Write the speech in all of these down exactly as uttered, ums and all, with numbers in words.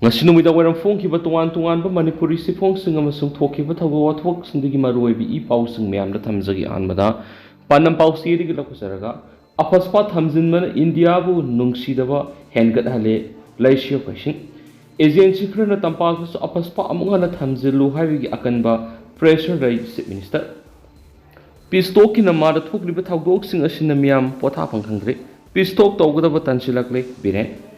ꯉꯁꯤ ꯅꯨꯃꯤꯗꯥꯡ ꯋꯥꯏꯔꯝ ꯐꯣꯡꯈꯤꯕ ꯇꯣꯉꯥꯟ ꯇꯣꯉꯥꯟꯕ ꯃꯅꯤꯄꯨꯔꯤ ꯆꯦꯐꯣꯡꯁꯤꯡ ꯑꯃꯁꯨꯡ ꯊꯣꯛꯈꯤꯕ ꯊꯧꯗꯣꯛ ꯋꯥꯊꯣꯛꯁꯤꯡꯗꯒꯤ ꯃꯔꯨꯑꯣꯏꯕ ꯏ ꯄꯥꯎꯁꯤꯡ ꯃꯌꯥꯝꯗ ꯊꯝꯖꯒꯦ꯫ ꯑꯍꯥꯟꯕꯗ ꯄꯥꯟꯗꯝ ꯄꯥꯎꯆꯦꯗꯒꯤ ꯂꯧꯈꯠꯆꯔꯒ, ꯑꯐꯁꯄꯥ ꯊꯝꯖꯤꯟꯕꯅ ꯏꯟꯗꯤꯌꯥꯕꯨ ꯅꯨꯡꯁꯤꯗꯕ ꯍꯦꯟꯒꯠꯍꯜꯂꯦ, ꯂꯩꯁꯤꯌꯣ ꯀꯩꯁꯤꯡ꯫ ꯑꯦꯖꯦꯟꯁꯤ ꯈꯔꯅ ꯇꯝꯄꯥꯛꯇꯁꯨ ꯑꯐꯁꯄꯥ ꯑꯃꯨꯛ ꯍꯟꯅ ꯊꯝꯖꯤꯜꯂꯨ ꯍꯥꯏꯕꯒꯤ ꯑꯀꯟꯕ ꯄ꯭ꯔꯦꯁꯔ ꯂꯩ ꯆꯤꯐ ꯃꯤꯅꯤꯁꯇꯔ꯫ ꯄꯤꯁ ꯇꯣꯛꯀꯤ ꯅꯃꯥꯗ ꯊꯣꯛꯂꯤꯕ ꯊꯧꯗꯣꯛꯁꯤꯡ ꯑꯁꯤꯅ ꯃꯤꯌꯥꯝ ꯄꯣꯊꯥꯐꯝ ꯈꯪꯗ꯭ꯔꯦ꯫ ꯄꯤꯁ ꯇꯣꯛ ꯇꯧꯒꯗꯕ ꯇꯟꯁꯤꯜꯂꯛꯂꯦ ꯕꯤꯔꯦꯟ꯫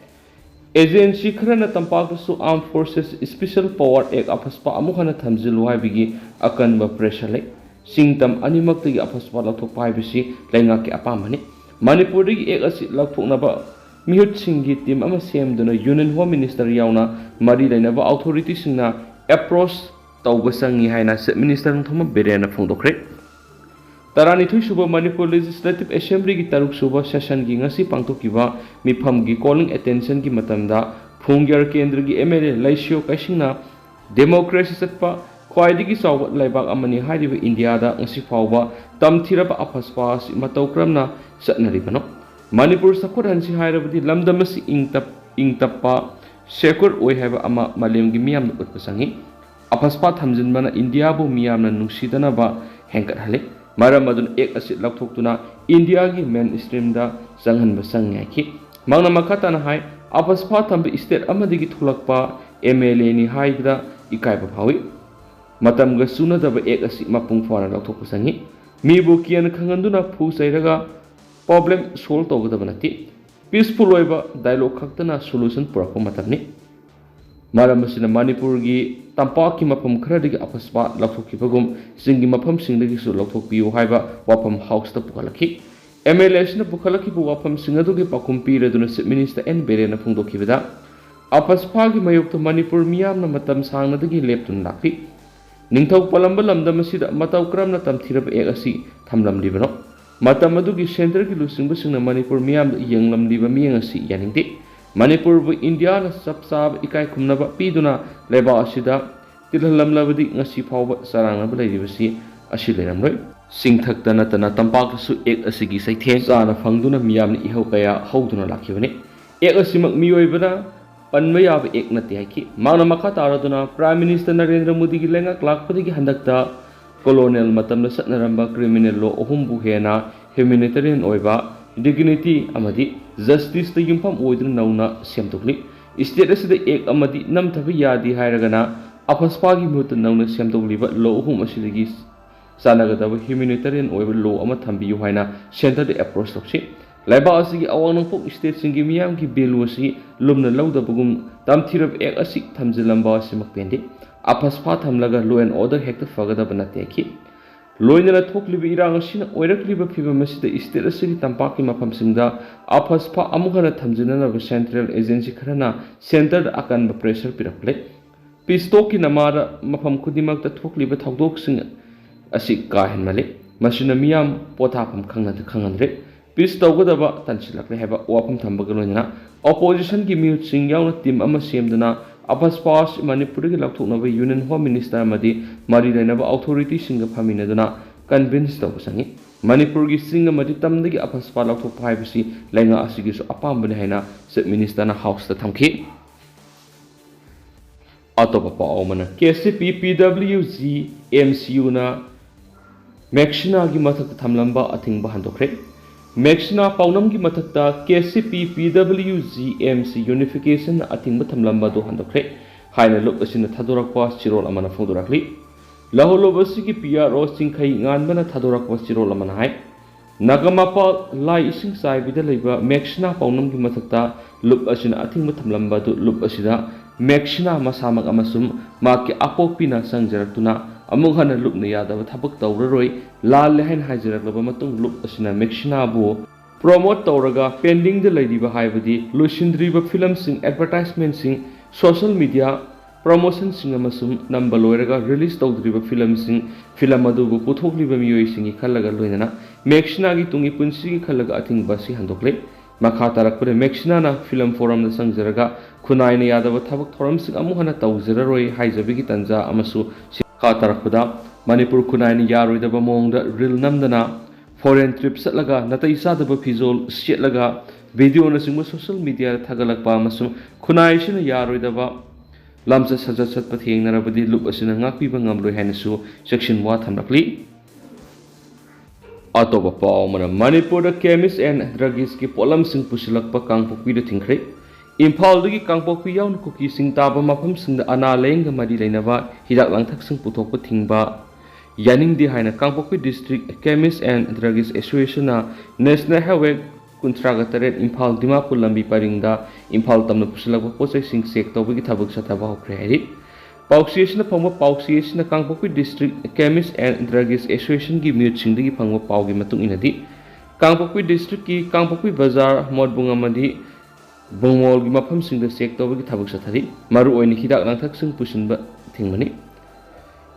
ꯑꯦꯖꯦꯟꯁꯤ ꯈꯔꯅ ꯇꯝꯄꯥꯛꯇꯁꯨ Armed Forces Special Power Act, ꯑꯐꯁꯄꯥ ꯑꯃꯨꯛ ꯍꯟꯅ ꯊꯝꯖꯤꯜꯂꯨ ꯍꯥꯏꯕꯒꯤ ꯑꯀꯟꯕ ꯄ꯭ꯔꯦꯁꯔ ꯂꯩ꯫ ꯆꯤꯡ ꯇꯝ ꯑꯅꯤꯃꯛꯇꯒꯤ ꯑꯐꯁꯄꯥ ꯂꯧꯊꯣꯛꯄ ꯍꯥꯏꯕꯁꯤ ꯂꯩꯉꯥꯛꯀꯤ ꯑꯄꯥꯝꯕꯅꯤ꯫ ꯃꯅꯤꯄꯨꯔꯗꯒꯤ ꯑꯦꯛ ꯑꯁꯤ ꯂꯧꯊꯣꯛꯅꯕ ꯃꯤꯍꯨꯠꯁꯤꯡꯒꯤ ꯇꯤꯝ ꯑꯃ ꯁꯦꯝꯗꯨꯅ ꯌꯨꯅꯤꯌꯟ ꯍꯣꯝ ꯃꯤꯅꯤꯁꯇꯔ ꯌꯥꯎꯅ ꯃꯔꯤ ꯂꯩꯅꯕ ꯑꯣꯊꯣꯔꯤꯇꯤꯁꯤꯡꯅ ꯑꯦꯄ꯭ꯔꯣꯁ ꯇꯧꯕ ꯆꯪꯏ ꯍꯥꯏꯅ ꯆꯤꯐ ꯃꯤꯅꯤꯁꯇꯔ ꯅꯣꯡꯊꯣꯝꯕꯝ ꯕꯤꯔꯦꯟꯅ ꯐꯣꯡꯗꯣꯛꯈ꯭ꯔꯦ꯫ ꯇꯔꯥꯅꯤꯊꯣꯏ ꯁꯨꯕ ꯃꯅꯤꯄꯨꯔ ꯂꯦꯖꯤꯁꯂꯦꯇꯤꯚ ꯑꯦꯁꯦꯝꯕ꯭ꯂꯤꯒꯤ ꯇꯔꯨꯛ ꯁꯨꯕ ꯁꯦꯁꯟꯒꯤ ꯉꯁꯤ ꯄꯥꯡꯊꯣꯛꯈꯤꯕ ꯃꯤꯐꯝꯒꯤ ꯀꯣꯂꯤꯡ ꯑꯦꯇꯦꯟꯁꯟꯒꯤ ꯃꯇꯝꯗ ꯐꯨꯡꯒ꯭ꯌꯔ ꯀꯦꯟꯗ꯭ꯔꯒꯤ ꯑꯦꯝ ꯑꯦꯜ ꯑꯦ ꯂꯩꯁꯤꯌꯣ ꯀꯩꯁꯤꯡꯅ ꯗꯦꯃꯣꯀ꯭ꯔꯦꯁꯤ ꯆꯠꯄ ꯈ꯭ꯋꯥꯏꯗꯒꯤ ꯆꯥꯎꯕ ꯂꯩꯕꯥꯛ ꯑꯃꯅꯤ ꯍꯥꯏꯔꯤꯕ ꯏꯟꯗꯤꯌꯥꯗ ꯉꯁꯤ ꯐꯥꯎꯕ ꯇꯝꯊꯤꯔꯕ ꯑꯐꯁꯄꯥ ꯑꯁꯤ ꯃꯇꯧ ꯀꯔꯝꯅ ꯆꯠꯅꯔꯤꯕꯅꯣ? ꯃꯅꯤꯄꯨꯔ ꯆꯥꯎꯈꯠꯍꯟꯁꯤ ꯍꯥꯏꯔꯕꯗꯤ ꯂꯝꯗꯝ ꯑꯁꯤ ꯏꯪ ꯇꯞ-, ꯏꯪ ꯇꯞꯄ, ꯁꯦꯀ꯭ꯌꯨꯔ ꯑꯣꯏ ꯍꯥꯏꯕ ꯑꯃ ꯃꯥꯂꯦꯝꯒꯤ ꯃꯤꯌꯥꯝꯅ ꯎꯠꯄ ꯆꯪꯏ꯫ ꯑꯐꯁꯄꯥ ꯊꯝꯖꯤꯟꯕꯅ ꯏꯟꯗꯤꯌꯥꯕꯨ ꯃꯤꯌꯥꯝꯅ ꯅꯨꯡꯁꯤꯗꯅꯕ ꯍꯦꯟꯒꯠꯍꯜꯂꯤ꯫ ꯃꯔꯝ ꯑꯗꯨꯅ ꯑꯦꯛ ꯑꯁꯤ ꯂꯧꯊꯣꯛꯇꯨꯅ ꯏꯟꯗꯤꯌꯥꯒꯤ ꯃꯦꯟ ꯁ꯭ꯇ꯭ꯔꯤꯝꯗ ꯆꯪꯍꯟꯕ ꯆꯪꯏ ꯍꯥꯏꯈꯤ꯫ ꯃꯍꯥꯛꯅ ꯃꯈꯥ ꯇꯥꯅ ꯍꯥꯏ, ꯑꯐꯁꯄꯥ ꯊꯝꯕ ꯁ꯭ꯇꯦꯠ ꯑꯃꯗꯒꯤ ꯊꯣꯛꯂꯛꯄ ꯑꯦꯝ ꯑꯦꯜ ꯑꯦꯅꯤ ꯍꯥꯏꯕꯗ ꯏꯀꯥꯏꯕ ꯐꯥꯎꯏ꯫ ꯃꯇꯝꯒ ꯆꯨꯅꯗꯕ ꯑꯦꯛ ꯑꯁꯤ ꯃꯄꯨꯡ ꯐꯥꯅ ꯂꯧꯊꯣꯛꯄ ꯆꯪꯏ꯫ ꯃꯤꯕꯨ ꯀꯤꯌꯟ ꯈꯪꯍꯟꯗꯨꯅ ꯐꯨ ꯆꯩꯔꯒ ꯄ꯭ꯔꯣꯕ꯭ꯂꯦꯝ ꯁꯣꯜꯕ ꯇꯧꯒꯗꯕ ꯅꯠꯇꯦ꯫ ꯄꯤꯁꯐꯨꯜ ꯑꯣꯏꯕ ꯗꯥꯏꯂꯣꯒ ꯈꯛꯇꯅ ꯁꯣꯂꯨꯁꯟ ꯄꯨꯔꯛꯄ ꯃꯇꯝꯅꯤ꯫ ꯃꯔꯝ ꯑꯁꯤꯅ ꯃꯅꯤꯄꯨꯔꯒꯤ ꯇꯝꯄꯥꯛꯀꯤ ꯃꯐꯝ ꯈꯔꯗꯒꯤ ꯑꯐꯁꯄꯥ ꯂꯧꯊꯣꯛꯈꯤꯕꯒꯨꯝ ꯆꯤꯡꯒꯤ ꯃꯐꯝꯁꯤꯡꯗꯒꯤꯁꯨ ꯂꯧꯊꯣꯛꯄꯤꯌꯨ ꯍꯥꯏꯕ ꯋꯥꯐꯝ ꯍꯥꯎꯁꯇ ꯄꯨꯈꯠꯂꯛꯈꯤ꯫ ꯑꯦꯝ ꯑꯦꯜ ꯑꯦꯁꯤꯅ ꯄꯨꯈꯠꯂꯛꯈꯤꯕ ꯋꯥꯐꯝꯁꯤꯡ ꯑꯗꯨꯒꯤ ꯄꯥꯎꯈꯨꯝ ꯄꯤꯔꯗꯨꯅ ꯆꯤꯐ ꯃꯤꯅꯤꯁꯇꯔ ꯑꯦꯟ ꯕꯤꯔꯦꯟꯅ ꯐꯣꯡꯗꯣꯛꯈꯤꯕꯗ, ꯑꯐꯁꯄꯥꯒꯤ ꯃꯥꯌꯣꯛꯇ ꯃꯅꯤꯄꯨꯔ ꯃꯤꯌꯥꯝꯅ ꯃꯇꯝ ꯁꯥꯡꯅꯗꯒꯤ ꯂꯦꯞꯇꯨꯅ ꯂꯥꯛꯂꯤ꯫ ꯅꯤꯡꯊꯧ ꯄꯥꯜꯂꯝꯕ ꯂꯝꯗꯝ ꯑꯁꯤꯗ ꯃꯇꯧ ꯀꯔꯝꯅ ꯇꯝꯊꯤꯔꯕ ꯑꯦꯛ ꯑꯁꯤ ꯊꯝꯂꯝꯂꯤꯕꯅꯣ? ꯃꯇꯝ ꯑꯗꯨꯒꯤ ꯁꯦꯟꯇꯔꯒꯤ ꯂꯨꯆꯤꯡꯕꯁꯤꯡꯅ ꯃꯅꯤꯄꯨꯔ ꯃꯤꯌꯥꯝꯗ ꯌꯦꯡꯂꯝꯂꯤꯕ ꯃꯤꯠꯌꯦꯡ ꯑꯁꯤ ꯌꯥꯅꯤꯡꯗꯦ꯫ ꯃꯅꯤꯄꯨꯔꯕꯨ ꯏꯟꯗꯤꯌꯥꯅ ꯆꯞ ꯆꯥꯕ ꯏꯀꯥꯏ ꯈꯨꯝꯅꯕ ꯄꯤꯗꯨꯅ ꯂꯩꯕꯥꯛ ꯑꯁꯤꯗ ꯇꯤꯜꯍꯜꯂꯝꯂꯕꯗꯤ ꯉꯁꯤ ꯐꯥꯎꯕ ꯆꯔꯥꯡꯅꯕ ꯂꯩꯔꯤꯕꯁꯤ ꯑꯁꯤ ꯂꯩꯔꯝꯂꯣꯏ꯫ ꯆꯤꯡꯊꯛꯇ ꯅꯠꯇꯅ ꯇꯝꯄꯥꯛꯇꯁꯨ ꯑꯦꯛ ꯑꯁꯤꯒꯤ ꯆꯩꯊꯦꯡ ꯆꯥꯅ ꯐꯪꯗꯨꯅ ꯃꯤꯌꯥꯝꯅ ꯏꯍꯧ ꯀꯌꯥ ꯍꯧꯗꯨꯅ ꯂꯥꯛꯈꯤꯕꯅꯤ꯫ ꯑꯦꯛ ꯑꯁꯤꯃꯛ ꯃꯤꯑꯣꯏꯕꯅ ꯄꯟꯕ ꯌꯥꯕ ꯑꯦꯛ ꯅꯠꯇꯦ ꯍꯥꯏꯈꯤ꯫ ꯃꯍꯥꯛꯅ ꯃꯈꯥ ꯇꯥꯔꯗꯨꯅ Prime Minister ꯅꯔꯦꯟꯗ꯭ꯔ ꯃꯣꯗꯤꯒꯤ ꯂꯩꯉꯥꯛ ꯂꯥꯛꯄꯗꯒꯤ ꯍꯟꯗꯛꯇ colonial ꯃꯇꯝꯗ ꯆꯠꯅꯔꯝꯕ criminal law ꯑꯍꯨꯝꯕꯨ ꯍꯦꯟꯅ humanitarian ꯑꯣꯏꯕ, dignity ꯑꯃꯗꯤ justiceꯇ ꯌꯨꯝꯐꯝ ꯑꯣꯏꯗꯨꯅ ꯅꯧꯅ ꯁꯦꯝꯗꯣꯛꯂꯤ꯫ State ꯑꯁꯤꯗ ꯑꯦꯛ ꯑꯃꯗꯤ ꯅꯝꯊꯕ ꯌꯥꯗꯦ ꯍꯥꯏꯔꯒꯅ AFSPAꯒꯤ ꯃꯍꯨꯠꯇ ꯅꯧꯅ ꯁꯦꯝꯗꯣꯛꯂꯤꯕ law ꯑꯍꯨꯝ ꯑꯁꯤꯗꯒꯤ ꯆꯥꯟꯅꯒꯗꯕ humanitarian ꯑꯣꯏꯕ law ꯑꯃ ꯊꯝꯕꯤꯌꯨ ꯍꯥꯏꯅ centreꯗ approach ꯇꯧꯁꯤ꯫ ꯂꯩꯕꯥꯛ ꯑꯁꯤꯒꯤ ꯑꯋꯥꯡ ꯅꯣꯡꯄꯣꯛ stateꯁꯤꯡꯒꯤ ꯃꯤꯌꯥꯝꯒꯤ value ꯑꯁꯤ ꯂꯨꯝꯅ ꯂꯧꯗꯕꯒꯨꯝ ꯇꯝꯊꯤꯔꯕ ꯑꯦꯛ ꯑꯁꯤ ꯊꯝꯖꯤꯜꯂꯝꯕ ꯑꯁꯤꯃꯛ ꯄꯦꯟꯗꯦ꯫ AFSPA ꯊꯝꯂꯒ law and order ꯍꯦꯛꯇ ꯐꯒꯗꯕ ꯅꯠꯇꯦ ꯍꯥꯏꯈꯤ꯫ ꯂꯣꯏꯅꯅ ꯊꯣꯛꯂꯤꯕ ꯏꯔꯥꯡ ꯑꯁꯤꯅ ꯑꯣꯏꯔꯛꯂꯤꯕ ꯐꯤꯕꯝ ꯑꯁꯤꯗ state ꯑꯁꯤꯒꯤ ꯇꯝꯄꯥꯛꯀꯤ ꯃꯐꯝꯁꯤꯡꯗ AFSPA ꯑꯃꯨꯛ ꯍꯟꯅ ꯊꯝꯖꯤꯟꯅꯅꯕ central agency ꯈꯔꯅ centreꯗ ꯑꯀꯟꯕ pressure ꯄꯤꯔꯛꯂꯦ꯫ Peace talkꯀꯤ ꯅꯃꯥꯗ ꯃꯐꯝ ꯈꯨꯗꯤꯡꯃꯛꯇ ꯊꯣꯛꯂꯤꯕ ꯊꯧꯗꯣꯛꯁꯤꯡ ꯑꯁꯤ ꯀꯥ ꯍꯦꯟꯃꯜꯂꯤ꯫ ꯃꯁꯤꯅ ꯃꯤꯌꯥꯝ ꯄꯣꯊꯥꯐꯝ ꯈꯪꯅꯗ ꯈꯪꯍꯟꯗ꯭ꯔꯦ꯫ Peace ꯇꯧꯒꯗꯕ ꯇꯟꯁꯤꯜꯂꯛꯂꯦ ꯍꯥꯏꯕ ꯋꯥꯐꯝ ꯊꯝꯕꯒ ꯂꯣꯏꯅꯅ oppositionꯒꯤ ꯃꯤꯍꯨꯠꯁꯤꯡ ꯌꯥꯎꯅ team ꯑꯃ ꯁꯦꯝꯗꯨꯅ AFSPA ꯑꯁꯤ ꯃꯅꯤꯄꯨꯔꯗꯒꯤ ꯂꯧꯊꯣꯛꯅꯕ Union Home Minister ꯑꯃꯗꯤ ꯃꯔꯤ ꯂꯩꯅꯕ authorityꯁꯤꯡꯒ ꯐꯝꯃꯤꯟꯅꯗꯨꯅ convince ꯇꯧꯕ ꯆꯪꯏ꯫ ꯃꯅꯤꯄꯨꯔꯒꯤ ꯆꯤꯡ ꯑꯃꯗꯤ ꯇꯝꯗꯒꯤ AFSPA ꯂꯧꯊꯣꯛꯄ ꯍꯥꯏꯕꯁꯤ ꯂꯩꯉꯥꯛ ꯑꯁꯤꯒꯤꯁꯨ ꯑꯄꯥꯝꯕꯅꯤ ꯍꯥꯏꯅ Chief Ministerꯅ Houseꯇ ꯊꯝꯈꯤ꯫ ꯑꯇꯣꯞꯄ ꯄꯥꯎ ꯑꯃꯅ, KCP PWG MCUꯅ MECSNAꯒꯤ ꯃꯊꯛꯇ ꯊꯝꯂꯝꯕ ꯑꯊꯤꯡꯕ ꯍꯟꯗꯣꯛꯈ꯭ꯔꯦ꯫ MECSNA ꯄꯥꯎꯅꯝꯒꯤ ꯃꯊꯛꯇ KCP PWG MCU Unificationꯅ ꯑꯊꯤꯡꯕ ꯊꯝꯂꯝꯕ ꯑꯗꯨ ꯍꯟꯗꯣꯛꯈ꯭ꯔꯦ ꯍꯥꯏꯅ ꯂꯨꯞ ꯑꯁꯤꯅ ꯊꯥꯗꯣꯔꯛꯄ ꯆꯦꯔꯣꯜ ꯑꯃꯅ ꯐꯣꯡꯗꯣꯔꯛꯂꯤ꯫ ꯂꯧꯍꯧꯂꯨꯞ ꯑꯁꯤꯒꯤ PRO ꯆꯤꯡꯈꯩ ꯉꯥꯟꯕꯅ ꯊꯥꯗꯣꯔꯛꯄ ꯆꯦꯔꯣꯜ ꯑꯃꯅ ꯍꯥꯏ, ꯅꯥꯒꯥꯃꯄꯥꯜ ꯂꯥꯏ ꯏꯁꯤꯡ ꯆꯥꯏꯕꯤꯗ ꯂꯩꯕ MECSNA ꯄꯥꯎꯅꯝꯒꯤ ꯃꯊꯛꯇ ꯂꯨꯞ ꯑꯁꯤꯅ ꯑꯊꯤꯡꯕ ꯊꯝꯂꯝꯕ ꯑꯗꯨ ꯂꯨꯞ ꯑꯁꯤꯗ MECSNA ꯃꯁꯥꯃꯛ ꯑꯃꯁꯨꯡ ꯃꯍꯥꯛꯀꯤ ꯑꯄꯣꯛꯄꯤꯅ ꯆꯪꯖꯔꯛꯇꯨꯅ ꯑꯃꯨꯛ ꯍꯟꯅ ꯂꯨꯞꯅ ꯌꯥꯗꯕ ꯊꯕꯛ ꯇꯧꯔꯔꯣꯏ, ꯂꯥꯜꯂꯦ ꯍꯥꯏꯅ ꯍꯥꯏꯖꯔꯛꯂꯕ ꯃꯇꯨꯡ ꯂꯨꯞ ꯑꯁꯤꯅ MECSNAꯕꯨ promote ꯇꯧꯔꯒ pendingꯗ ꯂꯩꯔꯤꯕ, ꯍꯥꯏꯕꯗꯤ ꯂꯣꯏꯁꯤꯟꯗ꯭ꯔꯤꯕ filmꯁꯤꯡ, advertisementꯁꯤꯡ, social media promotionꯁꯤꯡ ꯑꯃꯁꯨꯡ ꯅꯝꯕ ꯂꯣꯏꯔꯒ release ꯇꯧꯗ꯭ꯔꯤꯕ filmꯁꯤꯡ, film ꯑꯗꯨꯕꯨ ꯄꯨꯊꯣꯛꯂꯤꯕ ꯃꯤꯑꯣꯏꯁꯤꯡꯒꯤ ꯈꯜꯂꯒ ꯂꯣꯏꯅꯅ MECSNAꯒꯤ ꯇꯨꯡꯒꯤ ꯄꯨꯟꯁꯤꯒꯤ ꯈꯜꯂꯒ ꯑꯊꯤꯡꯕ ꯑꯁꯤ ꯍꯟꯗꯣꯛꯂꯦ꯫ ꯃꯈꯥ ꯇꯥꯔꯛꯄꯗ MECSNAꯅ film forumꯗ ꯆꯪꯖꯔꯒ ꯈꯨꯟꯅꯥꯏꯅ ꯌꯥꯗꯕ ꯊꯕꯛ ꯊꯧꯔꯝꯁꯤꯡ ꯑꯃꯨꯛ ꯍꯟꯅ ꯇꯧꯖꯔꯔꯣꯏ ꯍꯥꯏꯖꯕꯒꯤ ꯇꯥꯟꯖꯥ ꯑꯃꯁꯨ ꯁꯤ-, ꯃꯈꯥ ꯇꯥꯔꯛꯄꯗ ꯃꯅꯤꯄꯨꯔ ꯈꯨꯟꯅꯥꯏꯅ ꯌꯥꯔꯣꯏꯗꯕ ꯃꯑꯣꯡꯗ reel ꯅꯝꯗꯅ foreign trip ꯆꯠꯂꯒ ꯅꯥꯇꯩ ꯆꯥꯗꯕ ꯐꯤꯖꯣꯜ ꯁꯦꯠꯂꯒ ꯚꯤꯗꯤꯑꯣꯅꯆꯤꯡꯕ ꯁꯣꯁꯤꯌꯦꯜ ꯃꯤꯗꯤꯌꯥꯗ ꯊꯥꯒꯠꯂꯛꯄ ꯑꯃꯁꯨꯡ ꯈꯨꯟꯅꯥꯏ ꯑꯁꯤꯅ ꯌꯥꯔꯣꯏꯗꯕ ꯂꯝꯆꯠ ꯁꯥꯖꯠ ꯆꯠꯄ ꯊꯦꯡꯅꯔꯕꯗꯤ ꯂꯨꯞ ꯑꯁꯤꯅ ꯉꯥꯛꯄꯤꯕ ꯉꯝꯂꯣꯏ ꯍꯥꯏꯅꯁꯨ ꯆꯦꯛꯁꯤꯟ ꯋꯥ ꯊꯝꯂꯛꯂꯤ꯫ ꯑꯇꯣꯞꯄ ꯄꯥꯎ ꯑꯃꯅ, ꯃꯅꯤꯄꯨꯔꯗ chemist and druggistꯀꯤ ꯄꯣꯠꯂꯝꯁꯤꯡ ꯄꯨꯁꯤꯜꯂꯛꯄ ꯀꯥꯡꯄꯣꯛꯄꯤꯗ ꯊꯤꯡꯈ꯭ꯔꯦ꯫ ꯏꯝꯐꯥꯜꯗꯒꯤ ꯀꯥꯡꯄꯣꯛꯄꯤ ꯌꯥꯎꯅ ꯀꯨꯀꯤꯁꯤꯡ ꯇꯥꯕ ꯃꯐꯝꯁꯤꯡꯗ ꯑꯅꯥ ꯂꯥꯌꯦꯡꯒ ꯃꯔꯤ ꯂꯩꯅꯕ ꯍꯤꯗꯥꯛ ꯂꯥꯡꯊꯛꯁꯤꯡ ꯄꯨꯊꯣꯛꯄ ꯊꯤꯡꯕ ꯌꯥꯅꯤꯡꯗꯦ ꯍꯥꯏꯅ ꯀꯥꯡꯄꯣꯛꯄꯤ District Chemist and Druggist Associationꯅ National Highway ꯀꯨꯟꯊ꯭ꯔꯥꯒ ꯇꯔꯦꯠ ꯏꯝꯐꯥꯜ ꯗꯤꯃꯥꯄꯨꯔ ꯂꯝꯕꯤ ꯄꯔꯤꯡꯗ ꯏꯝꯐꯥꯜ ꯇꯝꯅ ꯄꯨꯁꯤꯜꯂꯛꯄ ꯄꯣꯠꯆꯩꯁꯤꯡ ꯆꯦꯛ ꯇꯧꯕꯒꯤ ꯊꯕꯛ ꯆꯠꯊꯕ ꯍꯧꯈ꯭ꯔꯦ ꯍꯥꯏꯔꯤ꯫ ꯄꯥꯎꯆꯦ ꯑꯁꯤꯅ ꯐꯪꯕ ꯄꯥꯎꯆꯦ ꯑꯁꯤꯅ ꯀꯥꯡꯄꯣꯛꯄꯤ District Chemist and Druggist Associationꯒꯤ ꯃꯤꯑꯣꯏꯁꯤꯡꯗꯒꯤ ꯐꯪꯕ ꯄꯥꯎꯒꯤ ꯃꯇꯨꯡ ꯏꯟꯅꯗꯤ, ꯀꯥꯡꯄꯣꯛꯄꯤ Districtꯀꯤ ꯀꯥꯡꯄꯣꯛꯄꯤ ꯕꯖꯥꯔ, ꯃꯣꯠꯕꯨꯡ ꯑꯃꯗꯤ ꯕꯨꯡꯃꯣꯜꯒꯤ ꯃꯐꯝꯁꯤꯡꯗ ꯆꯦꯛ ꯇꯧꯕꯒꯤ ꯊꯕꯛ ꯆꯠꯊꯔꯤ꯫ ꯃꯔꯨꯑꯣꯏꯅ ꯍꯤꯗꯥꯛ ꯂꯥꯡꯊꯛꯁꯤꯡ ꯄꯨꯁꯤꯟꯕ ꯊꯤꯡꯕꯅꯤ꯫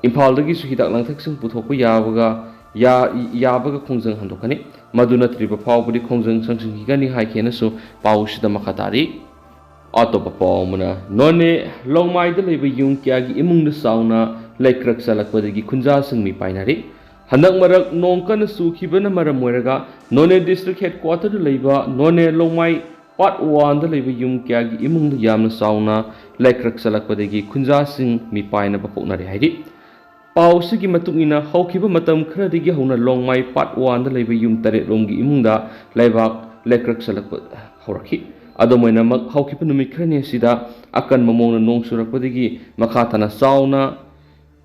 ꯏꯝꯐꯥꯜꯗꯒꯤꯁꯨ ꯍꯤꯗꯥꯛ ꯂꯥꯡꯊꯛꯁꯤꯡ ꯄꯨꯊꯣꯛꯄ ꯌꯥꯕꯒ, ꯌꯥ-, ꯌꯥꯕꯒ ꯈꯣꯡꯖꯪ ꯍꯟꯗꯣꯛꯀꯅꯤ꯫ ꯃꯗꯨ ꯅꯠꯇ꯭ꯔꯤꯕ ꯐꯥꯎꯕꯗꯤ ꯈꯣꯡꯖꯪ ꯆꯪꯁꯤꯟꯈꯤꯒꯅꯤ ꯍꯥꯏꯈꯤꯅꯁꯨ ꯄꯥꯎꯁꯤꯗ ꯃꯈꯥ ꯇꯥꯔꯤ꯫ ꯑꯇꯣꯞꯄ ꯄꯥꯎ ꯑꯃꯅ, ꯅꯣꯅꯦ ꯂꯣꯡꯃꯥꯏꯗ ꯂꯩꯕ ꯌꯨꯝ ꯀꯌꯥꯒꯤ ꯏꯃꯨꯡꯗ ꯆꯥꯎꯅ ꯂꯩꯀ꯭ꯔꯛ ꯆꯠꯂꯛꯄꯗꯒꯤ ꯈꯨꯟꯖꯥꯁꯤꯡ ꯃꯤꯄꯥꯏꯅꯔꯤ꯫ ꯍꯟꯗꯛ ꯃꯔꯛ ꯅꯣꯡ ꯀꯟꯅ ꯆꯨꯈꯤꯕꯅ ꯃꯔꯝ ꯑꯣꯏꯔꯒ ꯅꯣꯅꯦ District Headquarterꯗ ꯂꯩꯕ ꯅꯣꯅꯦ ꯂꯣꯡꯃꯥꯏ Part Oneꯗ ꯂꯩꯕ ꯌꯨꯝ ꯀꯌꯥꯒꯤ ꯏꯃꯨꯡꯗ ꯌꯥꯝꯅ ꯆꯥꯎꯅ ꯂꯩꯀ꯭ꯔꯛ ꯆꯠꯂꯛꯄꯗꯒꯤ ꯈꯨꯟꯖꯥꯁꯤꯡ ꯃꯤꯄꯥꯏꯅꯕ ꯄꯣꯛꯅꯔꯦ ꯍꯥꯏꯔꯤ꯫ ꯄꯥꯎꯁꯤꯒꯤ ꯃꯇꯨꯡ ꯏꯟꯅ, ꯍꯧꯈꯤꯕ ꯃꯇꯝ ꯈꯔꯗꯒꯤ ꯍꯧꯅ ꯂꯣꯡꯃꯥꯏ Part Oneꯗ ꯂꯩꯕ ꯌꯨꯝ ꯇꯔꯦꯠ ꯔꯣꯝꯒꯤ ꯏꯃꯨꯡꯗ ꯂꯩꯕꯥꯛ ꯂꯩꯀ꯭ꯔꯛ ꯆꯠꯂꯛꯄ ꯍꯧꯔꯛꯈꯤ꯫ ꯑꯗꯨꯝ ꯑꯣꯏꯅꯃꯛ, ꯍꯧꯈꯤꯕ ꯅꯨꯃꯤꯠ ꯈꯔꯅꯤ ꯑꯁꯤꯗ ꯑꯀꯟꯕ ꯃꯑꯣꯡꯗ ꯅꯣꯡ ꯆꯨꯔꯛꯄꯗꯒꯤ ꯃꯈꯥ ꯇꯥꯅ ꯆꯥꯎꯅ,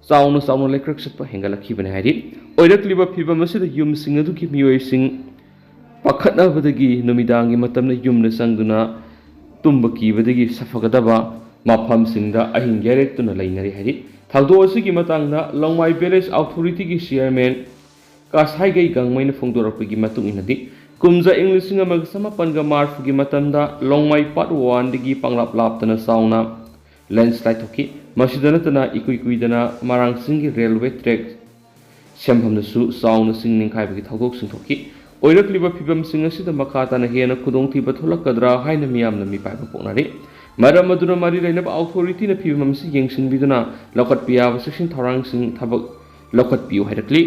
ꯆꯥꯎꯅ ꯆꯥꯎꯅ ꯂꯩꯀ꯭ꯔꯛ ꯆꯠꯄ ꯍꯦꯟꯒꯠꯂꯛꯈꯤꯕꯅꯤ ꯍꯥꯏꯔꯤ꯫ ꯑꯣꯏꯔꯛꯂꯤꯕ ꯐꯤꯚꯝ ꯑꯁꯤꯗ ꯌꯨꯝꯁꯤꯡ ꯑꯗꯨꯒꯤ ꯃꯤꯑꯣꯏꯁꯤꯡ ꯄꯥꯈꯠꯅꯕꯗꯒꯤ ꯅꯨꯃꯤꯗꯥꯡꯒꯤ ꯃꯇꯝꯗ ꯌꯨꯝꯗ ꯆꯪꯗꯨꯅ ꯇꯨꯝꯕ ꯀꯤꯕꯗꯒꯤ ꯁꯥꯐꯒꯗꯕ ꯃꯐꯝꯁꯤꯡꯗ ꯑꯍꯤꯡ ꯌꯥꯔꯦꯛꯇꯨꯅ ꯂꯩꯅꯔꯤ ꯍꯥꯏꯔꯤ꯫ ꯊꯧꯗꯣꯛ ꯑꯁꯤꯒꯤ ꯃꯇꯥꯡꯗ ꯂꯣꯡꯃꯥꯏ Village Authorityꯒꯤ Chairman ꯀꯥꯁꯥꯏꯒꯩ ꯒꯥꯡꯃꯩꯅ ꯐꯣꯡꯗꯣꯔꯛꯄꯒꯤ ꯃꯇꯨꯡ ꯏꯟꯅꯗꯤ, ꯀꯨꯝꯖꯥ ꯏꯪ ꯂꯤꯁꯤꯡ ꯑꯃꯒ ꯆꯃꯥꯄꯟꯒ ꯃꯔꯤꯐꯨꯒꯤ ꯃꯇꯝꯗ ꯂꯣꯡꯃꯥꯏ Part Oneꯗꯒꯤ ꯄꯥꯡꯂꯥꯞ ꯂꯥꯞꯇꯅ ꯆꯥꯎꯅ landslide ꯊꯣꯛꯈꯤ꯫ ꯃꯁꯤꯗ ꯅꯠꯇꯅ ꯏꯀꯨꯏ ꯀꯨꯏꯗꯅ ꯃꯔꯥꯡꯆꯤꯡꯒꯤ railway track ꯁꯦꯝꯐꯝꯗꯁꯨ ꯆꯥꯎꯅ ꯆꯤꯡ ꯅꯤꯡꯈꯥꯏꯕꯒꯤ ꯊꯧꯗꯣꯛꯁꯤꯡ ꯊꯣꯛꯈꯤ꯫ ꯑꯣꯏꯔꯛꯂꯤꯕ ꯐꯤꯕꯝꯁꯤꯡ ꯑꯁꯤꯗ ꯃꯈꯥ ꯇꯥꯅ ꯍꯦꯟꯅ ꯈꯨꯗꯣꯡꯊꯤꯕ ꯊꯣꯛꯂꯛꯀꯗ꯭ꯔꯥ ꯍꯥꯏꯅ ꯃꯤꯌꯥꯝꯅ ꯃꯤꯄꯥꯏꯕ ꯄꯣꯛꯅꯔꯤ꯫ ꯃꯔꯝ ꯑꯗꯨꯅ ꯃꯔꯤ ꯂꯩꯅꯕ Authorityꯅ ꯐꯤꯕꯝ ꯑꯁꯤ ꯌꯦꯡꯁꯤꯟꯕꯤꯗꯨꯅ ꯂꯧꯈꯠꯄ ꯌꯥꯕ ꯆꯦꯛꯁꯤꯟ ꯊꯧꯔꯥꯡꯁꯤꯡ ꯊꯕꯛ ꯂꯧꯈꯠꯄꯤꯌꯨ ꯍꯥꯏꯔꯛꯂꯤ꯫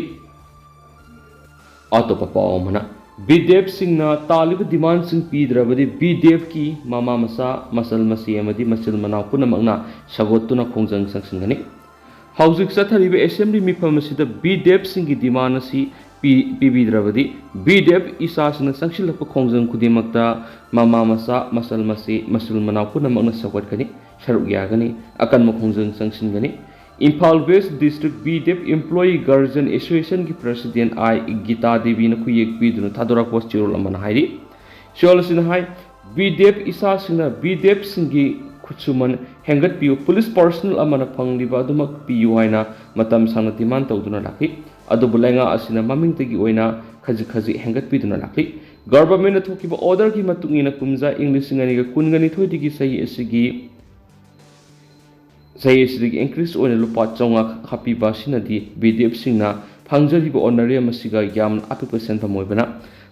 ꯑꯇꯣꯞꯄ ꯄꯥꯎ ꯑꯃꯅ, ꯕꯤꯗꯦꯞꯁꯤꯡꯅ ꯇꯥꯜꯂꯤꯕ ꯗꯤꯃꯥꯟꯁꯤꯡ ꯄꯤꯗ꯭ꯔꯕꯗꯤ ꯕꯤꯗꯦꯞꯀꯤ ꯃꯃꯥ ꯃꯆꯥ, ꯃꯆꯜ ꯃꯆꯦ ꯑꯃꯗꯤ ꯃꯆꯤꯜ ꯃꯅꯥꯎ ꯄꯨꯝꯅꯃꯛꯅ ꯁꯧꯒꯠꯇꯨꯅ ꯈꯣꯡꯖꯪ ꯆꯪꯁꯤꯟꯒꯅꯤ꯫ ꯍꯧꯖꯤꯛ ꯆꯠꯊꯔꯤꯕ ꯑꯦꯁꯦꯝꯕ꯭ꯂꯤ ꯃꯤꯐꯝ ꯑꯁꯤꯗ ꯕꯤꯗꯦꯞꯁꯤꯡꯒꯤ ꯗꯤꯃꯥꯟ ꯑꯁꯤ ꯄꯤ-, ꯄꯤꯕꯤꯗ꯭ꯔꯕꯗꯤ ꯕꯤꯗꯦꯞ ꯏꯆꯥꯁꯤꯡꯅ ꯆꯪꯁꯤꯜꯂꯛꯄ ꯈꯣꯡꯖꯪ ꯈꯨꯗꯤꯡꯃꯛꯇ ꯃꯃꯥ ꯃꯆꯥ, ꯃꯆꯜ ꯃꯆꯦ, ꯃꯆꯤꯜ ꯃꯅꯥꯎ ꯄꯨꯝꯅꯃꯛꯅ ꯁꯧꯒꯠꯀꯅꯤ, ꯁꯔꯨꯛ ꯌꯥꯒꯅꯤ, ꯑꯀꯟꯕ ꯈꯣꯡꯖꯪ ꯆꯪꯁꯤꯟꯒꯅꯤ꯫ ꯏꯝꯐꯥꯜ ꯋꯦꯁ ꯗꯤꯁꯇ꯭ꯔꯤꯛ ꯕꯤꯗꯦꯞ ꯏꯝꯄ꯭ꯂꯣꯌꯤ ꯒꯥꯔꯖꯤꯌꯟ ꯑꯦꯁꯣꯁꯤꯌꯦꯁꯟꯒꯤ ꯄ꯭ꯔꯁꯤꯗꯦꯟ ꯑꯥꯏ ꯒꯤꯇꯥ ꯗꯦꯕꯤꯅ ꯈꯨꯌꯦꯛ ꯄꯤꯗꯨꯅ ꯊꯥꯗꯣꯔꯛꯄ ꯆꯦꯔꯣꯜ ꯑꯃꯅ ꯍꯥꯏꯔꯤ꯫ ꯆꯦꯔꯣꯜ ꯑꯁꯤꯅ ꯍꯥꯏ, ꯕꯤꯗꯦꯞ ꯏꯆꯥꯁꯤꯡꯅ ꯕꯤꯗꯦꯞꯁꯤꯡꯒꯤ ꯈꯨꯠꯁꯨꯃꯟ ꯍꯦꯟꯒꯠꯄꯤꯌꯨ, ꯄꯨꯂꯤꯁ ꯄꯥꯔꯁꯅꯦꯜ ꯑꯃꯅ ꯐꯪꯂꯤꯕ ꯑꯗꯨꯃꯛ ꯄꯤꯌꯨ ꯍꯥꯏꯅ ꯃꯇꯝ ꯁꯥꯡꯅ ꯗꯤꯃꯥꯟ ꯇꯧꯗꯨꯅ ꯂꯥꯛꯂꯤ꯫ ꯑꯗꯨꯕꯨ ꯂꯩꯉꯥꯛ ꯑꯁꯤꯅ ꯃꯃꯤꯡꯇꯒꯤ ꯑꯣꯏꯅ ꯈꯖꯤꯛ ꯈꯖꯤꯛ ꯍꯦꯟꯒꯠꯄꯤꯗꯨꯅ ꯂꯥꯛꯂꯤ꯫ ꯒꯚꯔꯟꯃꯦꯟꯠꯅ ꯊꯣꯛꯈꯤꯕ ꯑꯣꯔꯗꯔꯒꯤ ꯃꯇꯨꯡ ꯏꯟꯅ ꯀꯨꯝꯖꯥ ꯏꯪ ꯂꯤꯁꯤꯡ ꯑꯅꯤꯒ ꯀꯨꯟꯒꯅꯤꯊꯣꯏꯗꯒꯤ ꯆꯍꯤ ꯑꯁꯤꯒꯤ ꯆꯍꯤ ꯑꯁꯤꯗꯒꯤ ꯏꯟꯀ꯭ꯔꯤꯁ ꯑꯣꯏꯅ ꯂꯨꯄꯥ ꯆꯥꯝꯃꯉꯥ ꯈꯛ ꯍꯥꯞꯄꯤꯕ ꯑꯁꯤꯅꯗꯤ ꯕꯤꯗꯦꯞꯁꯤꯡꯅ ꯐꯪꯖꯔꯤꯕ ꯑꯣꯅꯔꯦꯝ ꯑꯁꯤꯒ ꯌꯥꯝꯅ ꯑꯄꯤꯛꯄ ꯁꯦꯟꯐꯝ ꯑꯣꯏꯕꯅ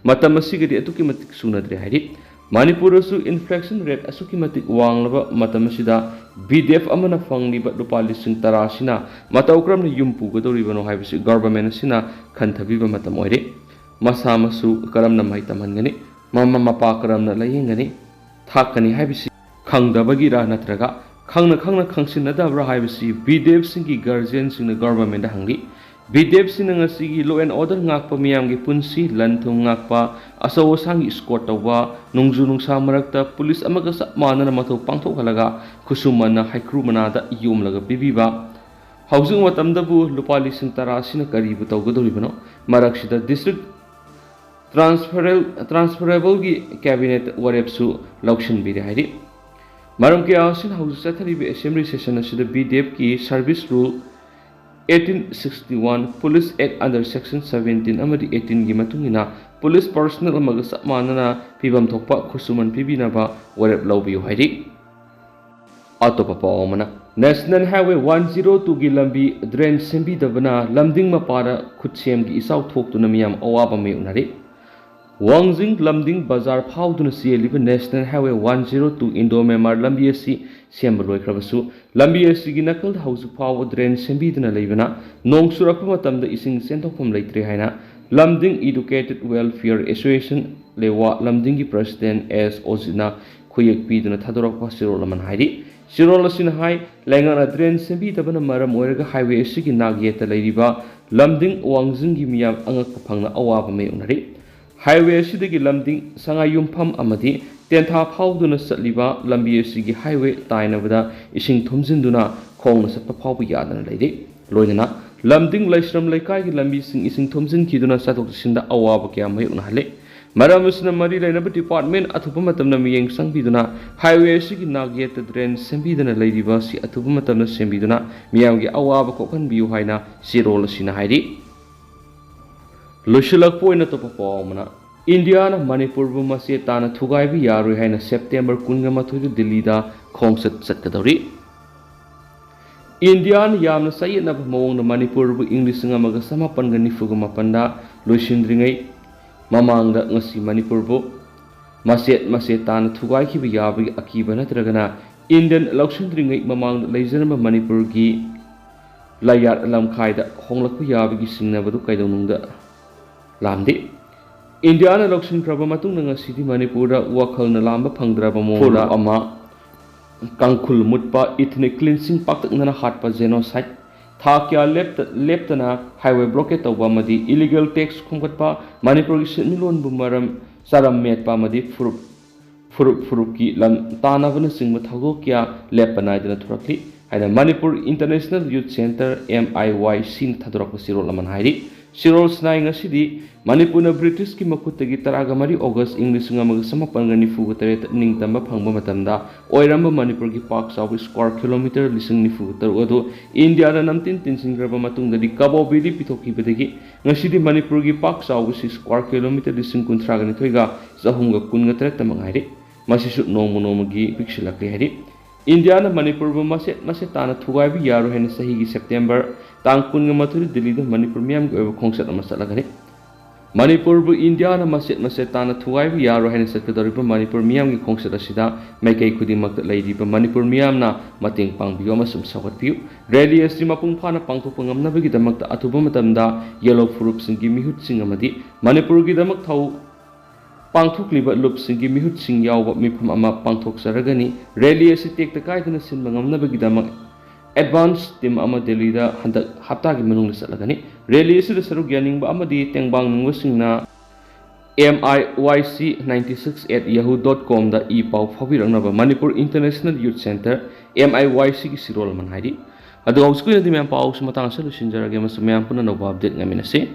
ꯃꯇꯝ ꯑꯁꯤꯒꯗꯤ ꯑꯗꯨꯛꯀꯤ ꯃꯇꯤꯛ ꯆꯨꯅꯗ꯭ꯔꯦ ꯍꯥꯏꯔꯤ꯫ ꯃꯅꯤꯄꯨꯔꯗꯁꯨ ꯏꯟꯐ꯭ꯂꯦꯁꯟ ꯔꯦꯠ ꯑꯁꯨꯛꯀꯤ ꯃꯇꯤꯛ ꯋꯥꯡꯂꯕ ꯃꯇꯝ ꯑꯁꯤꯗ ꯕꯤꯗꯦꯞ ꯑꯃꯅ ꯐꯪꯂꯤꯕ ꯂꯨꯄꯥ ꯂꯤꯁꯤꯡ ꯇꯔꯥ ꯑꯁꯤꯅ ꯃꯇꯧ ꯀꯔꯝꯅ ꯌꯨꯝ ꯄꯨꯒꯗꯧꯔꯤꯕꯅꯣ ꯍꯥꯏꯕꯁꯤ ꯒꯚꯔꯟꯃꯦꯟꯠ ꯑꯁꯤꯅ ꯈꯟꯊꯕꯤꯕ ꯃꯇꯝ ꯑꯣꯏꯔꯦ꯫ ꯃꯁꯥ ꯃꯁꯨ ꯀꯔꯝꯅ ꯃꯍꯩ ꯇꯝꯍꯟꯒꯅꯤ, ꯃꯃꯥ ꯃꯄꯥ ꯀꯔꯝꯅ ꯂꯥꯌꯦꯡꯒꯅꯤ, ꯊꯥꯛꯀꯅꯤ ꯍꯥꯏꯕꯁꯤ ꯈꯪꯗꯕꯒꯤꯔꯥ ꯅꯠꯇ꯭ꯔꯒ ꯈꯪꯅ ꯈꯪꯅ ꯈꯪꯁꯤꯟꯅꯗꯕ꯭ꯔꯥ ꯍꯥꯏꯕꯁꯤ ꯕꯤꯗꯦꯞꯁꯤꯡꯒꯤ ꯒꯥꯔꯖꯤꯌꯟꯁꯤꯡꯅ ꯒꯚꯔꯟꯃꯦꯟꯠꯇ ꯍꯪꯂꯤ꯫ ꯕꯤꯗꯦꯞꯁꯤꯡꯅ ꯉꯁꯤꯒꯤ law and order ꯉꯥꯛꯄ, ꯃꯤꯌꯥꯝꯒꯤ ꯄꯨꯟꯁꯤ, ꯂꯟ ꯊꯨꯝ ꯉꯥꯛꯄ, ꯑꯆꯧ ꯑꯁꯥꯡꯒꯤ ꯏꯁꯀꯣꯔꯠ ꯇꯧꯕ, ꯅꯣꯡꯖꯨ ꯅꯨꯡꯁꯥ ꯃꯔꯛꯇ ꯄꯨꯂꯤꯁ ꯑꯃꯒ ꯆꯞ ꯃꯥꯟꯅꯅ ꯃꯊꯧ ꯄꯥꯡꯊꯣꯛꯍꯜꯂꯒ ꯈꯨꯠꯁꯨꯃꯟꯅ ꯍꯩꯀ꯭ꯔꯨ ꯃꯅꯥꯗ ꯌꯣꯝꯂꯒ ꯄꯤꯕꯤꯕ, ꯍꯧꯖꯤꯛ ꯃꯇꯝꯗꯕꯨ ꯂꯨꯄꯥ ꯂꯤꯁꯤꯡ ꯇꯔꯥ ꯑꯁꯤꯅ ꯀꯔꯤꯕꯨ ꯇꯧꯒꯗꯧꯔꯤꯕꯅꯣ? ꯃꯔꯛꯁꯤꯗ ꯗꯤꯁꯇ꯭ꯔꯤꯛ ꯇ꯭ꯔꯥꯟꯁꯐꯔꯦꯜ-, ꯇ꯭ꯔꯥꯟꯁꯐꯔꯦꯕꯜꯒꯤ ꯀꯦꯕꯤꯅꯦꯠ ꯋꯥꯔꯦꯞꯁꯨ ꯂꯧꯁꯤꯟꯕꯤꯔꯦ ꯍꯥꯏꯔꯤ꯫ ꯃꯔꯝ ꯀꯌꯥ ꯑꯁꯤꯅ ꯍꯧꯖꯤꯛ ꯆꯠꯊꯔꯤꯕ ꯑꯦꯁꯦꯝꯕ꯭ꯂꯤ ꯁꯦꯁꯟ ꯑꯁꯤꯗ ꯕꯤꯗꯦꯞꯀꯤ service rule eighteen sixty one, police act under section seventeen ꯑꯃꯗꯤ eighteen ꯒꯤ ꯃꯇꯨꯡ ꯏꯟꯅ ꯄꯨꯂꯤꯁ ꯄꯥꯔꯁꯅꯦꯜ ꯑꯃꯒ ꯆꯞ ꯃꯥꯟꯅꯅ ꯄꯤꯐꯝ ꯊꯣꯛꯄ ꯈꯨꯠꯁꯨꯃꯟ ꯄꯤꯕꯤꯅꯕ ꯋꯥꯔꯦꯞ ꯂꯧꯕꯤꯌꯨ ꯍꯥꯏꯔꯤ꯫ ꯑꯇꯣꯞꯄ ꯄꯥꯎ ꯑꯃꯅ, National Highway one zero two ꯒꯤ ꯂꯝꯕꯤ ꯗ꯭ꯔꯦꯟ ꯁꯦꯝꯕꯤꯗꯕꯅ ꯂꯝꯗꯤꯡ ꯃꯄꯥꯗ ꯈꯨꯠꯁꯦꯝꯒꯤ ꯏꯆꯥꯎ ꯊꯣꯛꯇꯨꯅ ꯃꯤꯌꯥꯝ ꯑꯋꯥꯕ ꯃꯥꯌꯣꯛꯅꯔꯤ꯫ ꯋꯥꯡꯖꯤꯡ ꯂꯝꯗꯤꯡ ꯕꯖꯥꯔ ꯐꯥꯎꯗꯨꯅ ꯆꯦꯜꯂꯤꯕ National Highway one zero two Indo Myanmar ꯂꯝꯕꯤ ꯑꯁꯤ ꯁꯦꯝꯕ ꯂꯣꯏꯈ꯭ꯔꯕꯁꯨ, ꯂꯝꯕꯤ ꯑꯁꯤꯒꯤ ꯅꯥꯀꯜꯗ ꯍꯧꯖꯤꯛ ꯐꯥꯎꯕ ꯗ꯭ꯔꯦꯟ ꯁꯦꯝꯕꯤꯗꯅ ꯂꯩꯕꯅ ꯅꯣꯡ ꯆꯨꯔꯛꯄ ꯃꯇꯝꯗ ꯏꯁꯤꯡ ꯆꯦꯟꯊꯣꯛꯐꯝ ꯂꯩꯇ꯭ꯔꯦ ꯍꯥꯏꯅ ꯂꯝꯗꯤꯡ Educated Welfare Association, ꯂꯦꯋꯥ ꯂꯝꯗꯤꯡꯒꯤ president ꯑꯦꯁ ꯑꯣꯖꯤꯠꯅ ꯈꯨꯌꯦꯛ ꯄꯤꯗꯨꯅ ꯊꯥꯗꯣꯔꯛꯄ ꯆꯦꯔꯣꯜ ꯑꯃꯅ ꯍꯥꯏꯔꯤ꯫ ꯆꯦꯔꯣꯜ ꯑꯁꯤꯅ ꯍꯥꯏ, ꯂꯩꯉꯥꯛꯅ drain ꯁꯦꯝꯕꯤꯗꯕꯅ ꯃꯔꯝ ꯑꯣꯏꯔꯒ highway ꯑꯁꯤꯒꯤ ꯅꯥꯛ ꯌꯦꯠꯇ ꯂꯩꯔꯤꯕ ꯂꯝꯗꯤꯡ ꯋꯥꯡꯖꯤꯡꯒꯤ ꯃꯤꯌꯥꯝ ꯑꯉꯛꯄ ꯐꯪꯅ ꯑꯋꯥꯕ ꯃꯥꯌꯣꯛꯅꯔꯤ꯫ Highway ꯑꯁꯤꯗꯒꯤ ꯂꯝꯗꯤꯡ ꯁꯉꯥꯏꯌꯨꯝꯐꯝ ꯑꯃꯗꯤ ꯇꯦꯟꯊꯥ ꯐꯥꯎꯗꯨꯅ ꯆꯠꯂꯤꯕ ꯂꯝꯕꯤ ꯑꯁꯤꯒꯤ highway ꯇꯥꯏꯅꯕꯗ ꯏꯁꯤꯡ ꯊꯨꯝꯖꯤꯟꯗꯨꯅ ꯈꯣꯡꯅ ꯆꯠꯄ ꯐꯥꯎꯕ ꯌꯥꯗꯅ ꯂꯩꯔꯤ꯫ ꯂꯣꯏꯅꯅ ꯂꯝꯗꯤꯡ ꯂꯩꯁ꯭ꯔꯝ ꯂꯩꯀꯥꯏꯒꯤ ꯂꯝꯕꯤꯁꯤꯡ ꯏꯁꯤꯡ ꯊꯨꯝꯖꯤꯟꯈꯤꯗꯨꯅ ꯆꯠꯊꯣꯛ ꯆꯠꯁꯤꯟꯗ ꯑꯋꯥꯕ ꯀꯌꯥ ꯃꯥꯌꯣꯛꯅꯍꯜꯂꯤ꯫ ꯃꯔꯝ ꯑꯁꯤꯅ ꯃꯔꯤ ꯂꯩꯅꯕ department ꯑꯊꯨꯕ ꯃꯇꯝꯗ ꯃꯤꯠꯌꯦꯡ ꯆꯪꯕꯤꯗꯨꯅ highway ꯑꯁꯤꯒꯤ ꯅꯥꯛ ꯌꯦꯠꯇ drain ꯁꯦꯝꯕꯤꯗꯅ ꯂꯩꯔꯤꯕ ꯑꯁꯤ ꯑꯊꯨꯕ ꯃꯇꯝꯗ ꯁꯦꯝꯕꯤꯗꯨꯅ ꯃꯤꯌꯥꯝꯒꯤ ꯑꯋꯥꯕ ꯀꯣꯛꯍꯟꯕꯤꯌꯨ ꯍꯥꯏꯅ ꯆꯦꯔꯣꯜ ꯑꯁꯤꯅ ꯍꯥꯏꯔꯤ꯫ ꯂꯣꯏꯁꯤꯜꯂꯛꯄ ꯑꯣꯏꯅ ꯑꯇꯣꯞꯄ ꯄꯥꯎ ꯑꯃꯅ, ꯏꯟꯗꯤꯌꯥꯅ ꯃꯅꯤꯄꯨꯔꯕꯨ ꯃꯆꯦꯠ ꯇꯥꯅ ꯊꯨꯒꯥꯏꯕ ꯌꯥꯔꯣꯏ ꯍꯥꯏꯅ ꯁꯦꯞꯇꯦꯝꯕꯔ ꯀꯨꯟꯒ ꯃꯥꯊꯣꯏꯗ ꯗꯤꯜꯂꯤꯗ ꯈꯣꯡꯆꯠ ꯆꯠꯀꯗꯧꯔꯤ꯫ ꯏꯟꯗꯤꯌꯥꯅ ꯌꯥꯝꯅ ꯆꯌꯦꯠꯅꯕ ꯃꯑꯣꯡꯗ ꯃꯅꯤꯄꯨꯔꯕꯨ ꯏꯪ ꯂꯤꯁꯤꯡ ꯑꯃꯒ ꯆꯃꯥꯄꯟꯒ ꯅꯤꯐꯨꯒ ꯃꯥꯄꯟꯗ ꯂꯣꯏꯁꯤꯟꯗ꯭ꯔꯤꯉꯩ ꯃꯃꯥꯡꯗ ꯉꯁꯤ ꯃꯅꯤꯄꯨꯔꯕꯨ ꯃꯆꯦꯠ ꯃꯆꯦꯠ ꯇꯥꯅ ꯊꯨꯒꯥꯏꯈꯤꯕ ꯌꯥꯕꯒꯤ ꯑꯀꯤꯕ ꯅꯠꯇ꯭ꯔꯒꯅ Indian ꯂꯧꯁꯤꯟꯗ꯭ꯔꯤꯉꯩ ꯃꯃꯥꯡꯗ ꯂꯩꯖꯔꯝꯕ ꯃꯅꯤꯄꯨꯔꯒꯤ ꯂꯩꯌꯥꯠ ꯂꯝꯈꯥꯏꯗ ꯍꯣꯡꯂꯛꯄ ꯌꯥꯕꯒꯤ ꯆꯤꯡꯅꯕꯗꯨ ꯀꯩꯗꯧꯅꯨꯡꯗ ꯂꯥꯝꯗꯦ꯫ ꯏꯟꯗꯤꯌꯥꯅ ꯂꯧꯁꯤꯟꯈ꯭ꯔꯕ ꯃꯇꯨꯡꯗ ꯉꯁꯤꯗꯤ ꯃꯅꯤꯄꯨꯔꯗ ꯋꯥꯈꯜꯅ ꯂꯥꯝꯕ ꯐꯪꯗ꯭ꯔꯕ ꯃꯑꯣꯡꯗ ꯐꯨꯔꯨꯞ ꯑꯃ, ꯀꯥꯡꯈꯨꯜ ꯃꯨꯠꯄ, ethnic cleansing ꯄꯥꯛꯇꯛꯅꯅ ꯍꯥꯠꯄ, genocide, ꯊꯥ ꯀꯌꯥ ꯂꯦꯞꯇ-, ꯂꯦꯞꯇꯅ highway blockade ꯇꯧꯕ ꯑꯃꯗꯤ illegal tax ꯈꯣꯝꯒꯠꯄ, ꯃꯅꯤꯄꯨꯔꯒꯤ ꯁꯦꯟꯃꯤꯠꯂꯣꯟꯕꯨ ꯃꯔꯝ ꯆꯔꯝ ꯃꯦꯠꯄ ꯑꯃꯗꯤ ꯐꯨꯔꯨꯞ, ꯐꯨꯔꯨꯞ ꯐꯨꯔꯨꯞꯀꯤ ꯂꯝ ꯇꯥꯟꯅꯕꯅꯆꯤꯡꯕ ꯊꯧꯗꯣꯛ ꯀꯌꯥ ꯂꯦꯞꯄ ꯅꯥꯏꯗꯅ ꯊꯣꯔꯛꯂꯤ ꯍꯥꯏꯅ Manipur International Youth Centre, M I Y C ꯅ ꯊꯥꯗꯣꯔꯛꯄ ꯆꯦꯔꯣꯜ ꯑꯃꯅ ꯍꯥꯏꯔꯤ꯫ ꯆꯦꯔꯣꯜ ꯁꯤꯅ ꯉꯁꯤꯗꯤ ꯃꯅꯤꯄꯨꯔꯅ ꯕ꯭ꯔꯤꯇꯤꯁꯀꯤ ꯃꯈꯨꯠꯇꯒꯤ ꯇꯔꯥꯒ ꯃꯔꯤ ꯑꯣꯒꯁ ꯏꯪ ꯂꯤꯁꯤꯡ ꯑꯃꯒ ꯆꯃꯥꯄꯟꯒ ꯅꯤꯐꯨꯒ ꯇꯔꯦꯠꯇ ꯅꯤꯡꯇꯝꯕ ꯐꯪꯕ ꯃꯇꯝꯗ ꯑꯣꯏꯔꯝꯕ ꯃꯅꯤꯄꯨꯔꯒꯤ ꯄꯥꯛ ꯆꯥꯎꯕ square kilometre ꯂꯤꯁꯤꯡ ꯅꯤꯐꯨꯒ ꯇꯔꯨꯛ ꯑꯗꯨ ꯏꯟꯗꯤꯌꯥꯗ ꯅꯝꯇꯤꯟ ꯇꯤꯟꯁꯤꯟꯈ꯭ꯔꯕ ꯃꯇꯨꯡꯗꯗꯤ ꯀꯕꯣ ꯚꯦꯂꯤ ꯄꯤꯊꯣꯛꯈꯤꯕꯗꯒꯤ ꯉꯁꯤꯗꯤ ꯃꯅꯤꯄꯨꯔꯒꯤ ꯄꯥꯛ ꯆꯥꯎꯕꯁꯤ square kilometre ꯂꯤꯁꯤꯡ ꯀꯨꯟꯊ꯭ꯔꯥꯒ ꯅꯤꯊꯣꯏꯒ ꯆꯍꯨꯝꯒ ꯀꯨꯟꯒ ꯇꯔꯦꯠꯇ ꯃꯉꯥꯏꯔꯦ꯫ ꯃꯁꯤꯁꯨ ꯅꯣꯡꯃ ꯅꯣꯡꯃꯒꯤ ꯄꯤꯛꯁꯤꯜꯂꯛꯂꯦ ꯍꯥꯏꯔꯤ꯫ ꯏꯟꯗꯤꯌꯥꯅ ꯃꯅꯤꯄꯨꯔꯕꯨ ꯃꯆꯦꯠ ꯃꯆꯦꯠ ꯇꯥꯅ ꯊꯨꯒꯥꯏꯕ ꯌꯥꯔꯣꯏ ꯍꯥꯏꯅ ꯆꯍꯤꯒꯤ ꯁꯦꯞꯇꯦꯝꯕꯔ ꯇꯥꯡ ꯀꯨꯟꯒ ꯃꯥꯊꯣꯏꯗ ꯗꯤꯜꯂꯤꯗ ꯃꯅꯤꯄꯨꯔ ꯃꯤꯌꯥꯝꯒꯤ ꯑꯣꯏꯕ ꯈꯣꯡꯆꯠ ꯑꯃ ꯆꯠꯂꯒꯅꯤ꯫ ꯃꯅꯤꯄꯨꯔꯕꯨ ꯏꯟꯗꯤꯌꯥꯅ ꯃꯆꯦꯠ ꯃꯆꯦꯠ ꯇꯥꯅ ꯊꯨꯒꯥꯏꯕ ꯌꯥꯔꯣꯏ ꯍꯥꯏꯅ ꯆꯠꯀꯗꯧꯔꯤꯕ ꯃꯅꯤꯄꯨꯔ ꯃꯤꯌꯥꯝꯒꯤ ꯈꯣꯡꯆꯠ ꯑꯁꯤꯗ ꯃꯥꯏꯀꯩ ꯈꯨꯗꯤꯡꯃꯛꯇ ꯂꯩꯔꯤꯕ ꯃꯅꯤꯄꯨꯔ ꯃꯤꯌꯥꯝꯅ ꯃꯇꯦꯡ ꯄꯥꯡꯕꯤꯌꯨ ꯑꯃꯁꯨꯡ ꯁꯧꯒꯠꯄꯤꯌꯨ꯫ ꯔꯦꯂꯤ ꯑꯁꯤ ꯃꯄꯨꯡ ꯐꯥꯅ ꯄꯥꯡꯊꯣꯛꯄ ꯉꯝꯅꯕꯒꯤꯗꯃꯛꯇ ꯑꯊꯨꯕ ꯃꯇꯝꯗ ꯌꯦꯜꯂꯣ ꯐꯨꯔꯨꯞꯁꯤꯡꯒꯤ ꯃꯤꯍꯨꯠꯁꯤꯡ ꯑꯃꯗꯤ ꯃꯅꯤꯄꯨꯔꯒꯤꯗꯃꯛ ꯊꯧ ꯄꯥꯡꯊꯣꯛꯂꯤꯕ ꯂꯨꯞꯁꯤꯡꯒꯤ ꯃꯤꯍꯨꯠꯁꯤꯡ ꯌꯥꯎꯕ ꯃꯤꯐꯝ ꯑꯃ ꯄꯥꯡꯊꯣꯛꯆꯔꯒꯅꯤ꯫ ꯔꯦꯂꯤ ꯑꯁꯤ ꯇꯦꯛꯇ ꯀꯥꯏꯗꯅ ꯁꯤꯟꯕ ꯉꯝꯅꯕꯒꯤꯗꯃꯛ ꯑꯦꯗꯚꯥꯟꯁ ꯇꯤꯝ ꯑꯃ ꯗꯦꯜꯂꯤꯗ ꯍꯟꯗꯛ ꯍꯞꯇꯥꯒꯤ ꯃꯅꯨꯡꯗ ꯆꯠꯂꯒꯅꯤ꯫ ꯔꯦꯂꯤ ꯑꯁꯤꯗ ꯁꯔꯨꯛ ꯌꯥꯅꯤꯡꯕ ꯑꯃꯗꯤ ꯇꯦꯡꯕꯥꯡꯅꯤꯡꯕꯁꯤꯡꯅ M I Y C ninety six at yahoo dot com ꯗ ꯏ ꯄꯥꯎ ꯐꯥꯎꯕꯤꯔꯛꯅꯕ Manipur international youth centre, M I Y C ꯒꯤ ꯁꯤꯔꯣꯜ ꯑꯃꯅ ꯍꯥꯏꯔꯤ꯫ ꯑꯗꯨꯒ ꯍꯧꯖꯤꯛꯀꯤ ꯑꯣꯏꯅꯗꯤ ꯃꯌꯥꯝ ꯄꯥꯎꯁꯤ ꯃꯇꯥꯡ ꯑꯁꯤꯗ ꯂꯣꯏꯁꯤꯟꯖꯔꯒꯦ ꯑꯃꯁꯨꯡ ꯃꯌꯥꯝ ꯄꯨꯟꯅ ꯑꯅꯧꯕ ꯑꯞꯗꯦꯠ ꯉꯥꯏꯃꯤꯟꯅꯁꯤ꯫